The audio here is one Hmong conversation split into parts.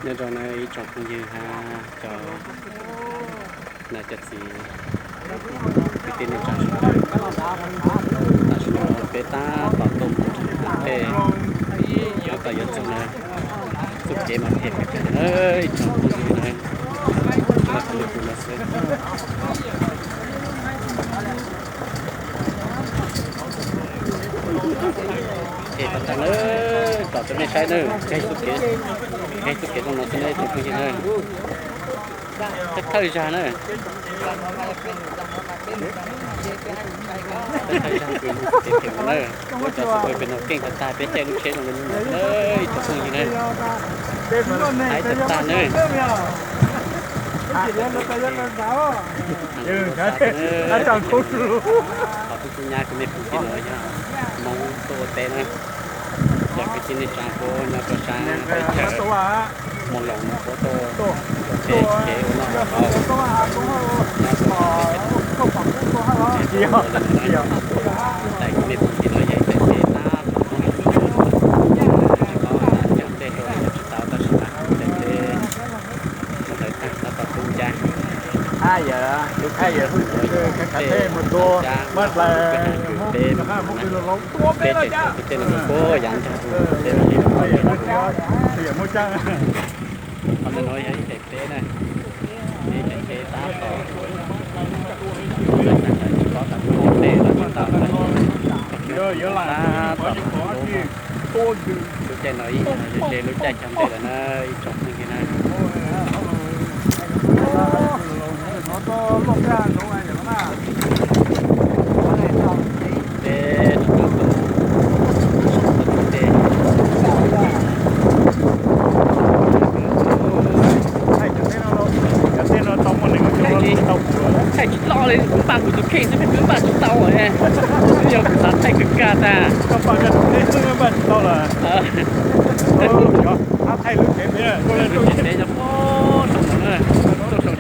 Nyob zoo na ib tsoom phooj ywg hab cov niam cov txiv kwv tij neej tsa sawv daws, tam sim no peb tab tom tuaj mus rau tej, tab tom yuav txog na, txoj kev mas phem kawg na ib tsoom phooj ywg na, los kuv no xwb. Ces tag tag na, kom rau nej saib na, txoj kev, txoj kev zoo no xwb na ib tsoom phooj ywg na. Thawj thawj zag na, thawj thawj zag kev phem na, muab cov xov tooj pem no keej tag tag, peb caij lub tsheb no na ib tsoom phooj ywg na. Haib tag tag na. Qhov kuj nyab kwv tij neej tsa no yog Hmoob tuaj ua teb na, cov kwv tij neej tsa kuj nyob rau sab teb chaws Moos Loos no puab tuaj ua teb kev ua noj ua haus nyob rau sab teb chaws no. Ces kuv ua li no na, daim me pum tim no yog ib daim teb tab tom muab los tsis paub has tas cog ntej dua los yog tsis tau, tab sis mas daim teb sawv daws tag tab tom tu ncaj. Tej mus tua cab peb mus na, peb tseem tuaj tus tej no kuj yav ntog tus tej no li no. Qhov ntawm no yog ib daim teb na, ib daim teb tab tom tsis paub tas muab cog ntej los tsis tau na. Tab tom lub caij no ib yog ze lub caij cog ntej lawm na ib tsoom phooj ywg na. Peb tsis tau tuaj, tau tuaj tej. Thaij tsis tau li, kuv npaj kuv tus kheej xwb pheej twb npaj tsis tau ne. Yog kuv xav thaij kawg kawg tas. Lub tsev teb nyob puag saum no na, tuaj saum,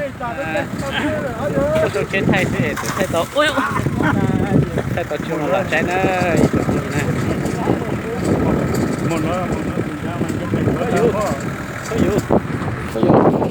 tuaj saum tsheb thaij xwb es thaij tau, thaij tau tsis zoo los saib na ib tsoom phooj ywg na. Txhob yuav, txhob yuav.